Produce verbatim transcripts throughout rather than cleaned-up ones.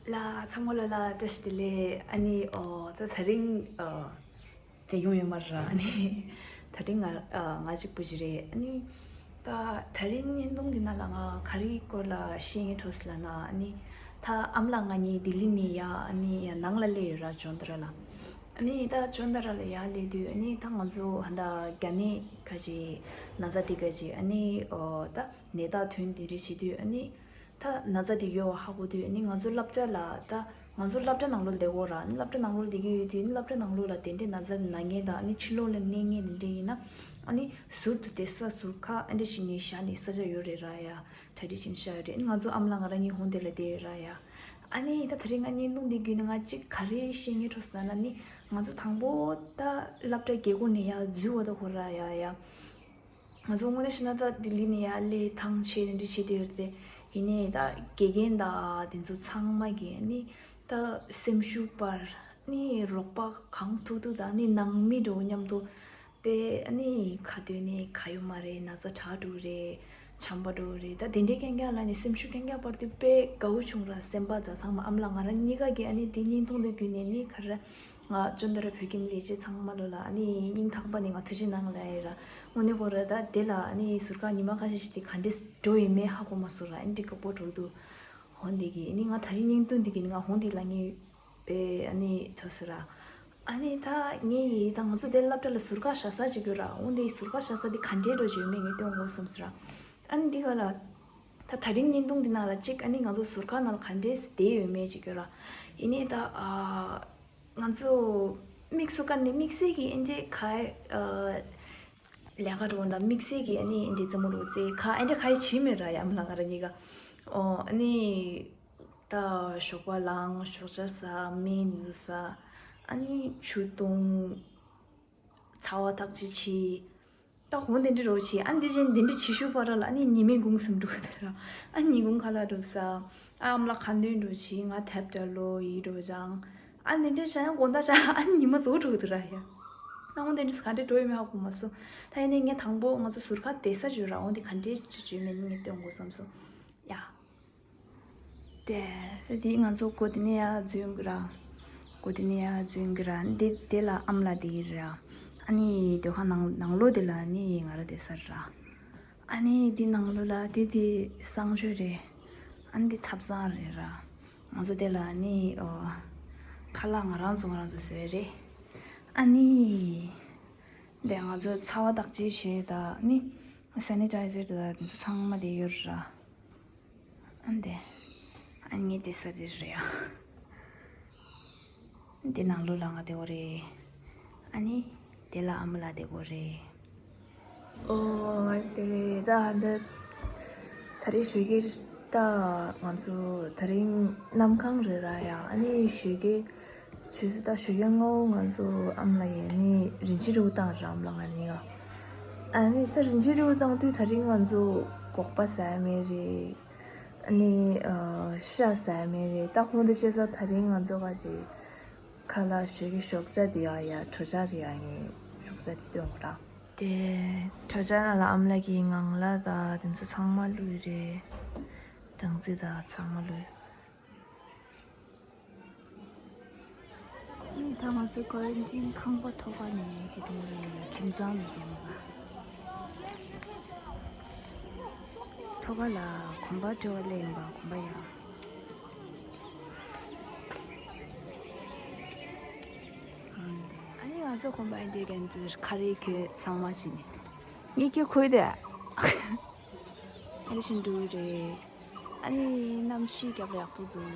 ལ་ཚང་མ་ལ་ལ་བཀྲ་ཤིས་བདེ་ལེགས། ཨ་ནི་ཨོ་ད་དེ་རིང་ཨ་དེ་ཡོང་ཡོད་མ་རེད། ཨ་ནི་དེ་རིང་ང་ཨ་ང་གཅིག་པུ་ཞིག་རེད། ཨ་ནི་ད་དེ་རིང་བརྙན་ཐུང་འདི་ནང་ལ་ང་ག་རེའི་སྐོར་ལ་བཤད་སྙིང་འདོད་སོང་ལབ་ན། ཨ་ནི་ད་ཨ་མ་ལགས་ང་གཉིས་ལྡི་ལི་ནས་ཡར་ཨ་ནི་ཡར་ནང་ལ་སླེབས་ཡོད་ར། ཇོ་མོ་རྡ་ར་ལ། ཨ་ནི་ད་ཇོ་མོ་རྡ་ར་ལ་ཡར་སླེབས་དུས། ཨ་ནི་ད་ང་ཚོ་ཧ་ད་རྒྱ་ནད་ཁ་ཅིག་ན་ཚ་དེ་ཁ་ཅིག་ཨ་ནི་ཨོ་ད་ནད་རྟགས་ཐོན་དེ་རེད་བྱེད་དུས། ཨ་ནི་ད་ན་ཚ་དེ་ཡོད་པ་ཧ་གོ་དུས། ཨ་ནི་ང་ཚོ་སློབ་གྲྭ་ལ་ད་ང་ཚོ་སློབ་གྲྭ་ནང་ལོགས་བསྡད་ཀྱི་ཡོད་ར། ཨ་ནི་སློབ་གྲྭ་ནང་ལོགས་བསྡད་ཀྱི་ཡོད་དུས། ཨ་ནི་སློབ་གྲྭ་ནང་ལོགས་ལ་དེ་འདྲའི་ན་ཚ་ན་མཁན་དང་། ཨ་ནི་ཕྱི་ལོགས་ལ་གནས་མཁན་དེ་འདྲ་ཡིན་ན། ཨ་ནི་ཟུར་དུ་བསྡད་ས་ཟུར་ཁ་ཨ་འདྲ་ཞིག་ནས་བཞག་ནས་ས་ཆ་ཡོད་རེད་ར་ཡ། གྲ་སྒྲིག་བྱས་ནས་བཞག་ཡོད་རེད། ཨ་ནི་ང་ཚོ་ཨ་མ་ལགས་ང་རང་གཉིས་ཧོན་དེ་ལ་བསྡད་ཡོད་ར་ཡ། ཨ་ནི་ད་དེ་རིང་ང་བརྙན་ཐུང་འདི་བརྒྱུད་ནས་ང་གཅིག་ག་རེ་བཤད་སྙིང་འདོད་སོང་ལབ་ན། ཨ་ནི་ང་ཚོ་དང་པོ་ད་སློབ་གྲྭ་རྒྱལ་སྒོ་ནས་ཡར་འཛུལ་བ་ད་ཁོ་ར་ཡ་ཡ། ང་ཚོ་དངོས་གནས་བཤད་ན་ད་ལྡི་ལི་ནས་ཡར་སླེབས་ཐང་ཆད་དེ་འདྲ་བྱེད་དེ་ཡོད་རེད་དེ། ཡིན་ནའི་ད་དགེ་རྒན་དང་དེ་ཚོ་ཚང་མ་གིས་ཨ་ནི་ད་སེམས་ཤུགས་སྤར། ཨ་ནི་རོགས་པ་གང་ཐུབ་ཐུབ་དང་། ཨ་ནི་ནང་མི་འདྲ་བོ་མཉམ་དུ་དཔེ་ཨ་ནི་ག་དུས་ནས་ག་ཡོད་མ་རེད། ན་ཚ་དྲག་འགྲོ་རེད། ཆམ་པ་འགྲོ་རེད། ད་དེ་འདྲའི་རྐྱང་རྐྱང་ལབ་ནས་སེམས་ཤུགས་རྐྱང་རྐྱང་སྤར་དུས་དཔེ་དགའ་བོ་བྱུང་ར། སེམས་པ་དང་ཚང་མ། ཨ་མ་ལགས་ང་རང་གཉིས་ཀ་གིས་ཨ་ནི་དེ་བརྙན་ཐུང་དེ་བརྒྱུད་ནས་ནི་ག་རེ། ང་ཅོན་ཏ་ར་བོད་ཁྱིམ་ལས་བྱེད་ཚང་མ་ལོ་ལ་ཨ་ནི་སྙིང་ཐག་པ་ནས་ང་ཐུགས་རྗེ་གནང་ལབ་ཡ་ཡིན་ར། དངོས་གནས་ཁོ་ར་ད་དེ་ལ་ཨ་ནི་ཟུར་ཁ་ཉི་མ་ཁ་ཤས་ཤིག་དེ་ག་འདྲས་འགྲོ་ཡོད་མེད་ཧ་གོ་མ་སོང་ར། ཨ་ནི་འདི་དགའ་པོ་འགྲོ་འདུག་འོན་ཏེ་གི་ཨ་ནི་ང་དེ་རིང་བརྙན་ཐུང་འདི་གི་ང་ཧོན་དེ་ལ་ངས་པའི་ཨ་ནི་ཐོས་སོང་ར། ཨ་ནི་ད་ངས་ཡི་ད་ང་ཚོ་དེ་སློབ་གྲྭ་ལ་ཟུར་ཁ་བཞག་ས་ཅིག་ཡོད་ར། འོན་ཏེ་ཟུར་ཁ་བཞག་ས་དེ་ག་འདྲས་འགྲོ་ཡོད་མེད་ངས་སྟོན་དགོས་བསམ་སོང་ར། ཨ་ནི་འདི་ག་ལ་ད་དེ་རིང་བརྙན་ཐུང་འདི་ནང་ལ་གཅིག་ཨ་ནི་ང་ཚོ་ཟུར་ཁ་ནང་ལ་ག་འདྲས་བསྡད་ཡོད་མེད་ཅིག་ཡོད་ར། ཡིན་ནའི་ད་ཨ། ང་ཚོ་དམིགས་སུ་བཀར་ནས་དམིགས་བསལ་གྱི་ཨེ་འདྲའི་ཁ་ཨ་ལས་ཀ་འགྲོ་དང་། དམིགས་བསལ་གྱི་ཨ་ནི་ཨེ་འདྲའི་རྩེད་མོ་རོལ་རྩེད་ཁ་ཨེ་འདྲ་ག་ཡི་བྱེད་མེད་ར་ཡ། ཨ་མ་ལགས་ང་རང་གཉིས་ཀ་ཨོ་ཨ་ནི་ད་ཞོགས་པ་ལངས། ཞོགས་ཇ་ཟ། སྨན་འདི་ཟ། ཨ་ནི་ཆུ་བཏུང་། ཚ་བ་ཐག་ཅིག་བྱེད། ད་ཧོན་དེ་འདྲ་རོ་བྱེད། ཨ་འདི་བཞིན་དེ་འདྲ་བྱེད་ཤུགས་པ་ར་ལ་ཨ་ནི་ཉི་མའི་གུང་སེམས་འགྲོ་གི་ར། ཨ་ཉིན་གུང་ཁ་ལག་འགྲོ་ས། ཨ་ཨམ་ལགས་ཁ་འདོན་འགྲོ་བྱེད། ང་ཐབ་ཏྲ་ལོ་ཡི་འགྲོ་ཅང་། ཨ་འདི་འདྲ་བྱ་ཡང་དགོང་དག་བྱ་ཨ་ཉི་མ་རྫོགས་འགྲོ་གི་ར་ཡ། ད་ཧོན་དེ་འདྲ་ག་འདྲ་འགྲོ་ཡོད་མེད་ཧ་གོ་མ་སོང་། ད་ཡིན་ནའི་ངས་དང་པོ་ང་ཚོ་ཟུར་ཁ་བསྡད་ས་བརྗོད་ར། ཧོན་དེ་ག་འདྲ་བྱེད་བརྗོད་མེད་ནི་ངས་སྟོན་དགོས་བསམ་སོང་ཡ། དེ་དེ་ང་ཚོ་སྒོ་དེ་ནས་ཡར་འཛུལ་གི་ར། སྒོ་དེ་ནས་ཡར་འཛུལ་གི་ར། དེ་དེ་ལ་ཨམ་ལགས་དེ་ཡིན་ར། ཨ་ནི་སྡོད་ཁང་ནང་ནང་ལོགས་དེ་ལ་ནི་ང་ར་བསྡད་ས་ར། ཨ་ནི་དེ་ནང་ལོགས་ལ་དེ་དེ་གསང་སྤྱོད་རེད། ཨ་ནི་དེ་ཐབ་ཚང་རེད་ར། ང་ཚོ་དེ་ལ་ནི་ཨོ་ཁ་ལག་ང་རང་ཚོ་ང་རང་ཚོ་བཟོས་རེད། ཨ་ནི་དེ་ང་ཚོ་ཚ་བ་བརྟག་དཔྱད་བྱས་ད་ནི་སེ་ནི་ཊའི་ཛར་དང་དེ་ཚོ་ཚང་མ་དེ་ཡོད་ར། ཨ་འདི། ཨ་ངའི་བསྡད་ས་འདི་རེད་ཡ། འདི་ནང་ལོགས་ལ་ང་བསྡད་ཡོད་རེད། ཨ་ནི། དེ་ལ་ཨ་མ་ལགས་བསྡད་ཡོད་རེད། ཨོ་ང་དེ་ད་འདི། ད་རེས་ཞོགས་ཀས་ད་ང་ཚོ་དེ་རིང་གནམ་གང་རེད་ར་ཡ། ཨ་ནི་ཞོགས་ཀས། ཆུ་ཚོད་ད་ཞོགས་ཀས་སྔ་པོ་ང་ཚོ་ཨ་མ་ལགས་ཡ་ནི་རིན་ཆེན་རིལ་བུ་བཏང་ར། ཨ་མ་ལགས་ང་གཉིས་ཀ་ཨ་ནི་ད་རིན་ཆེན་རིལ་བུ་བཏང་དུས་དེ་རིང་ང་ཚོ་སྒོག་པ་ཟ་མེད་རེད། ཨ་ནི་ཨ་ཤ་ཟ་མེད་རེད། ད་ཁོང་དེ་བྱས་ཙང་དེ་རིང་ང་ཚོ་ག་ཞིག་ཁ་ལག་ཞོགས་ཀས་ཞོགས་ཇ་དེ་ཡ་ཡ་གྲོ་ཇ་རེད་ཡ། ངས་ཞོགས་ཇ་དེ་བཏུང་ར། དེ་གྲོ་ཇ་ནང་ལ་ཨ་མ་ལགས་ཀྱིས་ངང་ལག་དང་དེ་ཚོ་ཚང་མ་བླུགས་རེད། སྦྲང་རྩི་དང་ཚང་མ་བླུགས། ད་ང་ཚོ་ཀོ་རན་ཊིན་ཁང་པ་ཐོག་ཁ་ནས་དེ་དུང་རེ་ཁྱིམ་ཚང་ནས་བྱས་པ། ཐོག་ཁ་ལ་གོམ་པ་སྤྲོ་བ་སླེབས་ཡིན་པ། གོམ་པ་ཡ། ཨ་ནི་ང་ཚོ་གོམ་པ་ཡིན་དུས་ཀྱང་ཁ་རས་གྱོན་ཚང་མ་བྱས་ནས་ངས་ཁྱོད་གོས་དེ། ཨ་ནི་ཤིན་ཏུ་རེད། ཨ་ནི་གནམ་གཤིས་རྒྱབ་ལ་ཡག་པོ་འདུག་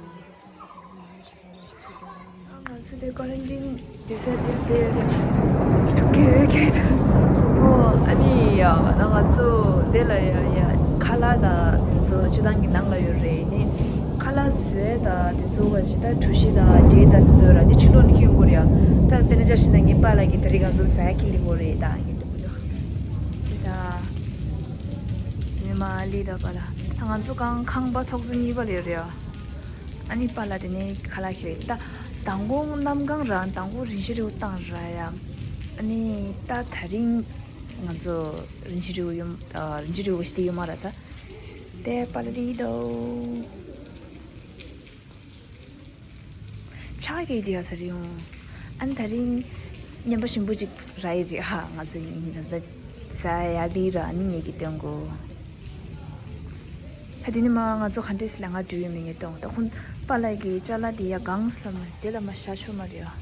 ང་ཚོ་དེ་ཀོ་རན་ཊིན་དེ་ས་དེ་དེ་རེད། ཁྱོད་ཁྱོད་ཁྱོད། ཨོ་ཨ་ནི་ཡ་ང་ཚོ་དེ་ལ་ཡ་ཡ་ཁ་ལག་དང་དེ་ཚོ་སྤྱི་བཏང་གི་ནང་ལ་ཡོད་རེད། ནི་ཁ་ལག་བཟོས་དང་དེ་ཚོ་བ་ཞིག་ད་གྲོ་ཞིབ་དང་འབྲས་དང་དེ་ཚོ་ར་དེ་ཕྱི་ལོགས་ནས་ཁྱེར་ཡོང་གི་རེད་ཡ། ད་དཔེར་ན་ཆ་བཞག་ན་ངའི་པཱ་ལགས་ཀྱིས་དེ་རིང་ང་ཚོ་ཟ་ཡ་ཁྱེར་སླེབས་ཡོད་རེད། ད་ངས་འདི་ད་ཉི་མ་ལི་དང་པཱ་ལགས། ད་ང་ཚོ་གང་ཁང་པ་ཐོག་ཚོ་གཉིས་པ་ལ་ཡོད་རེད་ཡ། ཨ་ནི་པཱ་ལགས་དེ་ནས་ཁ་ལག་ཁྱེར་ཡོད། ད་དང་པོ་གནམ་གང་ར། དང་པོ་རིན་ཆེན་རིལ་བུ་བཏང་ར་ཡ། ཨ་ནི་ད་དེ་རིང་ང་ཚོ་རིན་ཆེན་རིལ་བུ་ཡོད། ཨ་རིན་ཆེན་རིལ་བུ་ཞིག་དེ་ཡོད་མ་རེད་ད། དེ་པཱ་ལགས་རེད་དོ། ཆག་གི་དེ་ཡ་ད་རིང་། ཨ་ནི་ད་རིང་ཉམས་པ་ཞིམ་པོ་ཅིག་ར་ཡི་རེད་ཧ། ང་ཚོ་ཡིན་ན་ད་ས་ཡ་ལི་ར་ཨ་ནི་ངེད་ཀྱི་སྟོན་གོ། ད་དེ་ནི་མ་ང་ཚོ་ག་འདྲས་ལ་ང་འགྲོ་ཡོད་མེད་ངས་སྟོན་གོ། ད་ཁོང་པཱ་ལགས་ཀྱི་ཅ་ལག་དེ་ཡ་གང་ས་མ་དེ་ལ་མ་ཤ་ཆོ་མ་རེད་ཨ།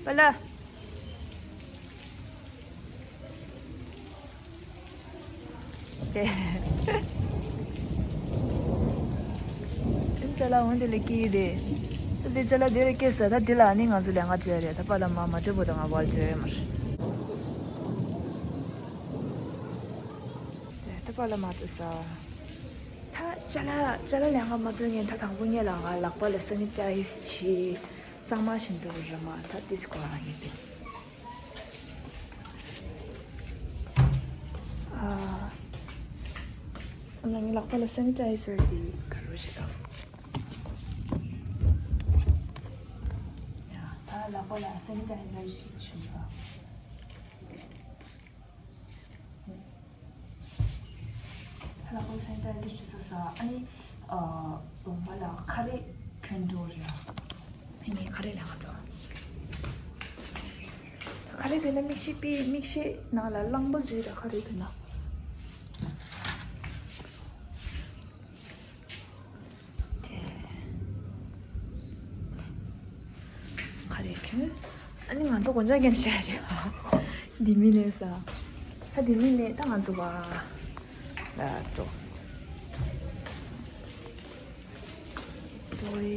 པཱ་ལགས། དེ། ཅ་ལག་འོན་ཏེ་ལས་ཀྱི་རེད། ད་དེ་ཅ་ལག་དེ་རེད་སྐྱེས་ས་ད་དེ་ལ་ནི་ང་ཚོ་ལས་ང་བཙལ་རེད། ད་པཱ་ལགས་མ་མ་འདྲ་པོ་ད་ང་བར་བརྗོད་ཡོད་མ་རེད། དེ་ད་པཱ་ལགས་མ་བཙལ་ས། ད་ཅ་ལག་ཅ་ལག་ལས་ང་མ་བཙལ་ངས་ད་དང་པོ་ངས་ལ་ང་ལག་པ་ལ་སེ་ནི་ཏའི་ཛི་བྱེད། གཙང་མ་བཞིན་དུ་རེད་མ་ད་ཏིས་གོ་རང་ཡིན་པས། ཨ། ང་ངའི་ལག་པ་ལ་སེ་ནི་ཏའི་ཛར་དེ་ག་རེ་བྱེད་དང་། ཡ་ད་ལག་པ་ལ་སེ་ནི་ཏའི་ཛར་ཞིག་བྱུང་བ། ལག་པ་སེ་ནི་ཏའི་ཛར་ཞིག་བཟོ་ས་ཨ་ནི་ཨ་དགོན་པ་ལ་ཁ་རས་གྱོན་འགྲོ་རེད། ཨ་ནི་ཁ་རས་ལ་ང་ཚོ་ཁ་རས་གྱོན་ན་མིག་ཤེལ་པི་མིག་ཤེལ་ནང་ལ་རླངས་པ་འཛུལ་ར་ཁ་རས་གྱོན་ན། དེ། ཁ་རས་གྱོན། ཨ་ནི་ང་ཚོ་གོན་ཆ་གྱོན་བྱ་རེད་བ། འདི་མི་ལས་ས། ད་འདི་མི་ལས་ད་ང་ཚོ་བ། ལ་ཏོ། ཏོའི།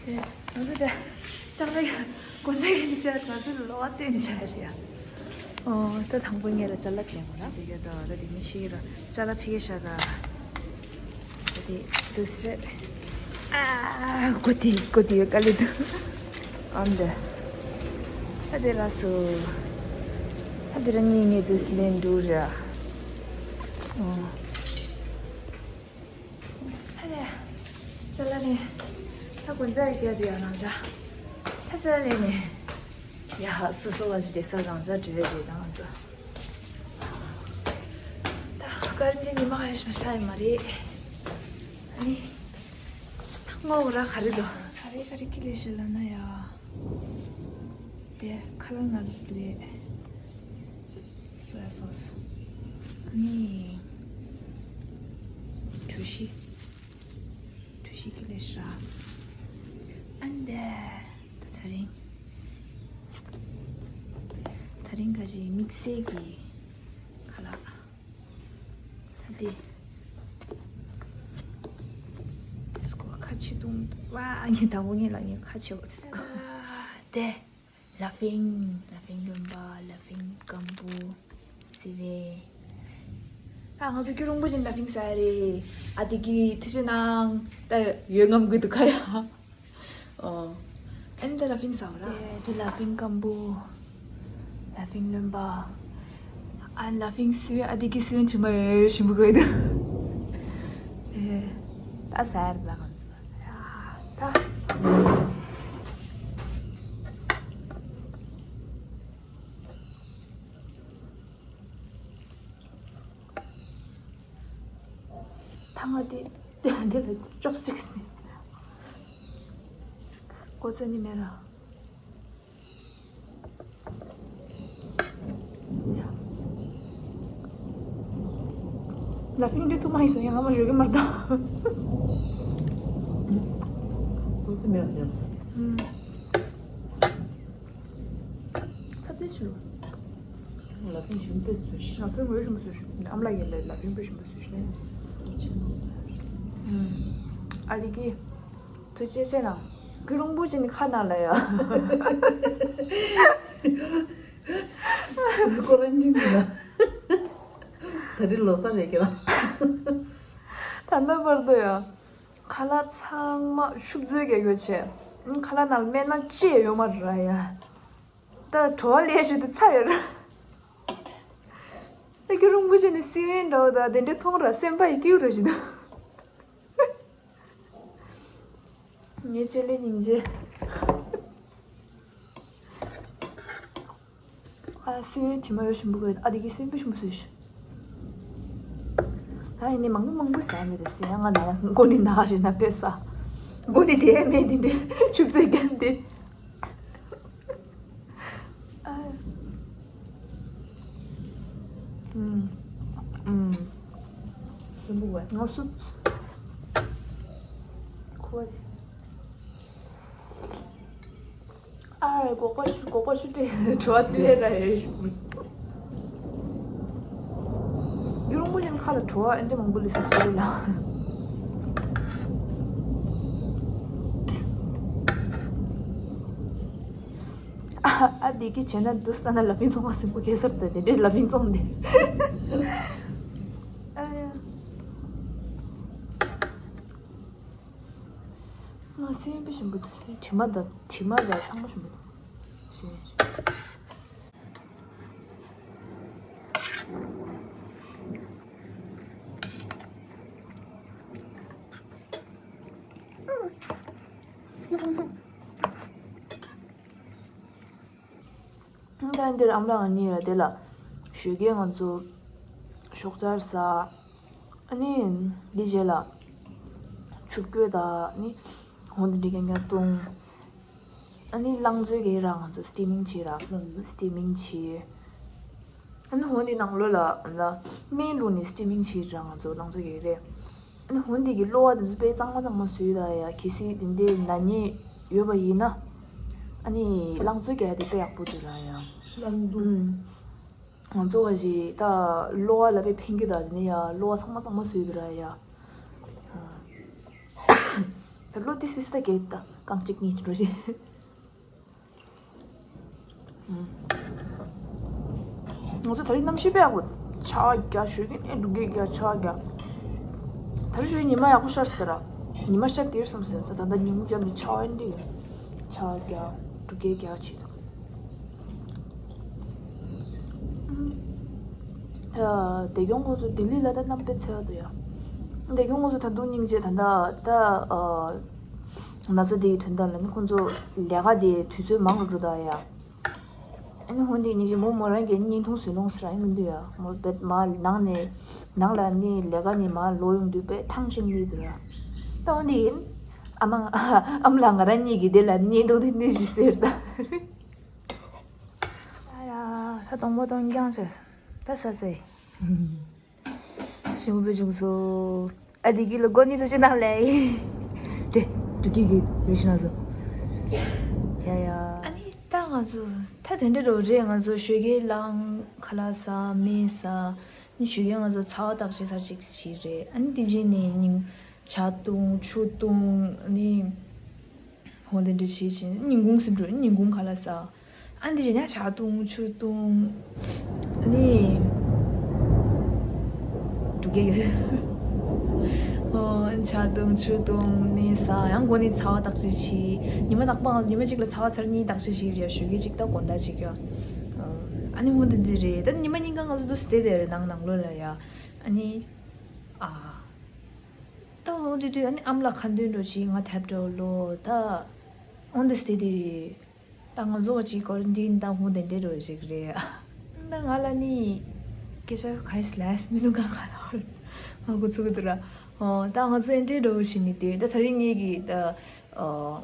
དེ། ང་ཚོ་དེ་ལྕགས་ལ་ཡ་གོ་ཆ་ཡིན་ཤག་ང་ཚོ་ལོ་བ་བསྟན་ཤག་རེད་ཡ། ཨོ་ད་དང་པོ་ངས་ལ་ཅ་ལག་གྱོན་དགོས་ན་དེ་ག་ད་ད་དེ་མི་ཤེས་ར་ཅ་ལག་ཕི་གེ་ཤག་ག་ད་དེ་དུས་རེད། ཨ་གོ་དེ་གོ་དེ་ཡོད་ག་ལེ་དུ་ཨམ་དེ། ད་དེ་ར་སུ་ད་དེ་ར་ངས་ངས་དུས་ལེན་འགྲོ་ར་ཨོ། ཧ་ལས། ཅ་ལག་ནས། ད་དགོན་ཆ་ཡི་རྒྱ་དུ་ཡང་རང་ཅག་ད་ཅ་ལག་ནས། ཡ་ཧ་སོ་སོ་བ་ཞིག་བསྡད་ས་རང་ཅག་འབྲེལ་བས་རེད་ད་ང་ཚོ། ད་ཀར་འདི་ཉི་མ་ཧ་ཞིག་མ་ས་ཡི་མ་རེད། ཨ་ནི། ད་ངོ་བོ་ར་ག་རེ་འདུག་ག་རེ་ག་རེ་ཁྱི་ལས་ཤི་ལ་ན་ཡ། དེ་ཁ་ལག་ནང་ལ་ལུས། སོ་ཡ་སོ་སོ། ཨ་ནི། གྲོ་ཞིབ། གྲོ་ཞིབ་ཁྱི་ལས་ཤི་ར། ཨ་ནི་དེ། ད་ད་རིང་། ད་རིང་ག་ཞིག་དམིགས་བསལ་གྱི་ཁ་ལག་ད་དེ། སྐོ་ཁ་ཆེ་དུང་བ་ཨ་ནི་དང་པོ་ངས་ལ་ངས་ཁ་ཆེ་བ་དེ་སྐོ། དེ། ལ་ཕིང་། ལ་ཕིང་རློན་པ། ལ་ཕིང་སྐམ་པོ། སི་ཝེ། ཨ་ང་ཚོ་སྐྱིད་རོང་པོ་ཅན་ལ་ཕིང་ཟ་ཡ་རེད། ཨ་དེ་གི་ཐི་ཆེ་ནང་ད་ཡོད་ངམ་གི་འདུག་ཁ་ཡ། ཨོ། ཨན་ད་ལ་ཕིང་ཟ་བ་ར། དེ་དེ་ལ་ཕིང་སྐམ་པོ། ལ་ཕིང་རློན་པ། ཨ་ལ་ཕིང་སི་ཝེ་ཨ་དེ་གི་སི་ཝེ་དྲི་མ་ཡོད་ཡོད་ཞིམ་པོ་གོ་ཡི་འདུག་ཨེ། ད་ཟ་ཡ་རེད་ད་ང་ཚོ། ད། ཐང་ང་དེ་དེ་ལ་ཅོབ་སི་ཊིག་སི་ནི་གོ་ས་ནི་མེད་ར། ལ་ཕིང་འདི་ཐུག་མ་ཡིན་སོང་ཡང་ང་མ་ཞོག་གི་མར་ད། གོ་ས་མེད་ར། ཁ་བདེ་ཞུ། ལ་ཕིང་ཞིམ་པོ་བཟོས་ཤིག་ལ་ཕིང་འོས་ཞིམ་པོ་བཟོས་ཤིག་ཨ་མ་ལགས་ཀྱིས་ལ་ལ་ཕིང་དཔེ་ཞིམ་པོ་བཟོས་ཤིག་ཨ་རི་གི་དུ་ཅེ་ཅེ་ན་གུ་རུང་པུ་ཅི་ནི་ཁ་ན་ལ་ཡ། ཁོ་རང་འདྲི་འདི་ལ། ད་རི་ལོ་ས་རེད་ཀྱི་ལ། ད་ལྟ་བར་དུ་ཡ། ཁ་ལག་ཚང་མ་ཤུབ་ཚོས་རྒྱག་ཡོད་ཆེ། ཁ་ལག་ནང་ལ་སྨན་སྣ་ཅི་ཡང་ཡོད་མ་རེད་ཡ། ད་བྲོ་བ་ལས་ཞུ་དུ་ཚ་ཡོད་ར། ད་གུ་རུང་པུ་ཅི་ནི་སི་ཝེན་འདྲ་བོ་ད་དེ་འདྲ་མཐོང་ར་སེམས་པ་ཡི་སྐྱིད་ར་ཞུ་དུ། ངའི་ལྕེ་ལེ་སྙིང་རྗེ། ཨ་སི་ཝེན་དྲི་མ་ཡོད་ཞིམ་པོ་གོ་ཨ་དེ་གི་སེམས་པ་ཞིམ་པོ་བཟོས་ཤིག་ཨ་ཡིན་ནི་མང་པོ་མང་པོ་ཟ་ནི་རེད་ཟེར་ཡང་ང་ན་མགོ་ནི་ན་རེད་ན་པས་ས། མགོ་ནི་དེ་མེད་དེ་འདྲ་ཆུབ་ཚེ་རྒན་དེ། ཨུམ། ཨུམ། ང་སུ། ཁོ། ཨ་གོག་པ་ཤུ་གོག་པ་ཤུ་ཏེ་བྲོ་བ་ཏི་ལེ་ར་ཡེ་ཤུ། ཡུ་རུང་པོ་ཡིན་ཁ་ལ་བྲོ་བ་ཨེ་འདྲ་མང་པོ་ལི་སི་ཤི་ལ། ཨ་འདི་གི་བྱས་ན་འདུག་ས་ན་ལ་ཕིང་ཚོང་བ་སིམ་པོ་གེ་སར་ཏེ་དེ་འདྲའི་ལ་ཕིང་ཚོང་དེ། ཨ་ཡ། ང་སེམས་པ་ཞིམ་པོ་འདུག་ཟེར་དྲི་མ་དང་དྲི་མ་དང་ཚང་མ་ཞིམ་པོ་འདུག་ཟེར། ད་འདིར་ཨམ་ལགས་ང་གཉིས་ཡོད་དེ་ལ་ཞོགས་ཀས་ང་ཚོ་ཞོགས་ཇ་ཟ། ཨ་ནི་འདི་རྗེས་ལ་ཆུ་སྐོལ་དང་ནི་འོ་འདི་འདྲི་རྐྱང་རྐྱང་བཏུང་། ཨ་ནི་ལང་ཚོའི་གི་ར་ང་ཚོ་སི་ཊི་མིང་བྱེད་ར་སི་ཊི་མིང་བྱེད། ཨ་ནི་འོ་འདི་ནང་ལོགས་ལ་ཨ་ན་སྨན་བླུགས་ནི་སི་ཊི་མིང་བྱེད་ར་ང་ཚོ་ལང་ཚོའི་གི་རེད། ཨ་ནི་འོ་འདི་གི་གློ་བ་འདི་ཚོ་དཔེ་གཙང་མ་གཙང་མ་བཟོས་ད་ཡ་གལ་སྲིད་འདི་འདྲའི་ན་ནི་ཡོད་པ་ཡིན་ན། ཨ་ནི་ལང་ཚོའི་གི་ཡ་དེ་དཔེ་ཡག་པོ་འདུག་ར་ཡ། ལང་འདུག་ང་ཚོ་བ་ཞིག་ད་གློ་བ་ལ་དཔེ་ཕན་གི་ད་དེ་ནི་ཡ་གློ་བ་ཚང་མ་གཙང་མ་བཟོས་འདུག་ར་ཡ། ད་གློ་དེ་སིས་ད་གེ་ད་རྐང་གཅིག་གཉིས་འགྲོ་ཞིག་ང་ཚོ་ད་རིང་གནམ་གཤིས་དཔེ་ཡག་པོ། ཆར་པ་རྒྱག་ཞོད་ཀྱི་ནས་འབྲུག་སྐད་རྒྱག་ཆར་པ་རྒྱག་ད་རིང་ཞོད་ཉི་མ་ཡག་པོ་ཤར་ཟེར་ར། ཉི་མ་ཤར་དེར་བསམ་ཟེར་ད་ད་ལྟ་ཉིན་གུང་རྒྱབ་ནས་ཆར་པ་འདི་ཡོད། ཆར་པ་རྒྱག་འབྲུག་སྐད་རྒྱག་བྱེད་དང་། ད་བདེ་སྐྱོང་ཁོང་ཚོ་ལྡི་ལི་ལ་ད་གནམ་དཔེ་འཚེར་བ་འདུག་ཡ། བདེ་སྐྱོང་ཁོང་ཚོ་ད་དུང་སྙིང་རྗེ། ད་ད་ད་ན་ཚ་དེ་ཡི་དོན་དག་ལ་ནི་ཁོང་ཚོ་ལས་ཀ་དེ་དུས་ཚོད་མང་རུ་འགྲོ་ད་ཡ། ཨ་ནི་ཧོན་དེ་ཉིན་གཅིག་མོ་མོ་རང་གི་བརྙན་ཐུང་བཟོས་ལོང་ཟེར་ཨ་མི་འདུག་ཡ། མོ་བེད་མ་ནང་ནས་ནང་ལ་ནི་ལས་ཀ་ནས་མ་ལོག་ཡོང་དུས་དཔེ་ཐང་ཆེན་ལི་འདུག་ཡ། ད་ཧོན་དེ་ཨ་མ་ཨ་མ་ལ་ང་རང་གཉིས་ཀྱི་དེ་ལ་བརྙན་ཐུང་དེ་འདི་ཞིག་ཟེར་ད། ཨ་ཡ། ད་གཏོང་པོ་གཏོང་རྐྱང་བྱས། ད་ས་ཟེ། ཞུ་བའི་བཞུགས་སོ། ཨ་དེ་གི་ལ་སྒོ་ནི་ཚོ་ཞིག་ནང་ལས། དེ། དུ་གི་གི་ལས་ཤི་ན་སོ། ཡ་ཡ། ཨ་ནི་ད་ང་ཚོ་ད་དེ་འདྲ་རོ་རེད། ང་ཚོ་ཞོགས་ཀས་ལངས་ཁ་ལག་ཟ་མེད་ཟ། ནི་ཞོགས་ཀས་ང་ཚོ་ཚ་བ་བརྟག་དཔྱད་ཚར་གཅིག་བྱས་རེད། ཨ་ནི་དེ་རྗེས་ནས་ཉིན་ཇ་བཏུང་ཆུ་བཏུང་ཨ་ནི། ཧོ་དེ་འདྲ་བྱེད་བཞིན་ཉིན་གུང་ཟིན་འགྲོ། ཉིན་གུང་ཁ་ལག་ཟ། ཨ་འདི་བྱས་ན་ཇ་བཏུང་ཆུ་བཏུང་ནི། འགྲོ་གི་ཡོད། ཨོ་ཇ་བཏུང་ཆུ་བཏུང་ནི་ཟ། ཡང་སྒོ་ནི་ཚ་བ་བརྟག་དཔྱད་བྱེད། ཉི་མ་རྟག་པར་ང་ཚོ་ཉི་མ་གཅིག་ལ་ཚ་བ་ཚར་གཉིས་བརྟག་དཔྱད་བྱེད་ཡ། ཞོགས་ཀས་གཅིག་ད་དགོང་དག་གཅིག་ཡ། ཨ་ནི་ཧོ་འདི་འདི་རེད། ད་ཉི་མ་གཉིས་ཀ་ང་ཚོ་འདུག་སེ་བསྡད་དེ་རེད་ནང་ནང་ལོགས་ལ་ཡ། ཨ་ནི། ཨ། ད་འོ་དེ་དུས་ཨ་ནི་ཨམ་ལགས་ཁ་འདོན་འགྲོ་ཅིག་ང་ཐབ་འགྲོ་ལོ་ད། འོ་འདི་སྟེ་དེ། ད་ང་ཚོ་ཅིག་ཀོ་རན་ཊིན་ད་ཧུང་དེ་འདྲེ་འགྲོ་ཞིག་རེད། ད་ང་ལ་ནི་སྐད་ཆ་ག་ཡི་ལས་མི་འདུག་ག་ག་ལ་ང་གོ་ཚུགས་འདུག་ར། ཨོ་ད་ང་ཚོ་འདྲེ་འགྲོ་བཞིན་ནི་དེ་ད་ད་རིང་ངེད་ཀྱི་ད་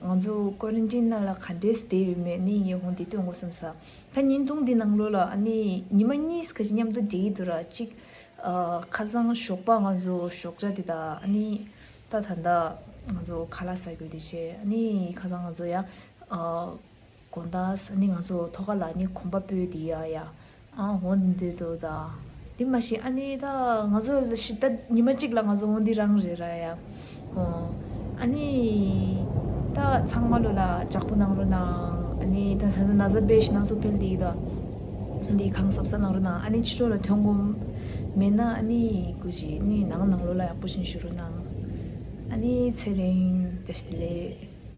ང་ཚོ་ཀོ་རན་ཊིན་ནང་ལ་ག་འདྲས་བསྡད་ཡོད་མེད་ནི་ངས་ཧུང་དེ་སྟོན་དགོས་བསམ་ས། ད་བརྙན་ཐུང་འདི་ནང་ལོགས་ལ་ཨ་ནི་ཉི་མ་གཉིས་ཀ་ཞིག་མཉམ་དུ་འདྲེས་ཡི་འདུག་ར་གཅིག་ཨ། ཁ་སང་ཞོགས་པ་ང་ཚོ་ཞོགས་ཇ་དེ་དང་ཨ་ནི་ད་ད་ལྟ་ང་ཚོ་ཁ་ལག་ཟ་རྒྱུ་དེ་བྱས། ཨ་ནི་ཁ་སང་ང་ཚོ་ཡང་ཨ། དགོང་དག་ཨ་ནི་ང་ཚོ་ཐོག་ཁ་ལ་ཨ་ནི་གོམ་པ་སྤོས་དེ་ཡ་ཡ། ཨ་འོ་འདི་འདུག་ད། དེ་མ་གཞི་ཨ་ནི་ད་ང་ཚོ་ལ་ཤི་ད་ཉི་མ་གཅིག་ལ་ང་ཚོ་འོ་འདི་རང་རེད་ར་ཡ། ཨོ། ཨ་ནི། ད་ཚང་མ་ལོ་ལ་ལྕགས་པོ་གནང་རོགས་གནང་། ཨ་ནི་ད་ས་ན་ན་ཟ་བེ་ཤི་ན་སོ་ཕེལ་དེ་ཡི་ད། འདི་གང་གཟབ་གཟབ་གནང་རོགས་གནང་། ཨ་ནི་ཕྱི་ལོགས་ལ་ཐོན་གོམ་མེད་ན་ཨ་ནི་སྐུ་མཁྱེན་ནི་ནང་ནང་ལོགས་ལ་ཡག་པོ་ཞིག་བཞུགས་རོགས་གནང་། ཨ་ནི་ཚེ་རིང་བཀྲ་ཤིས་བདེ་ལེགས།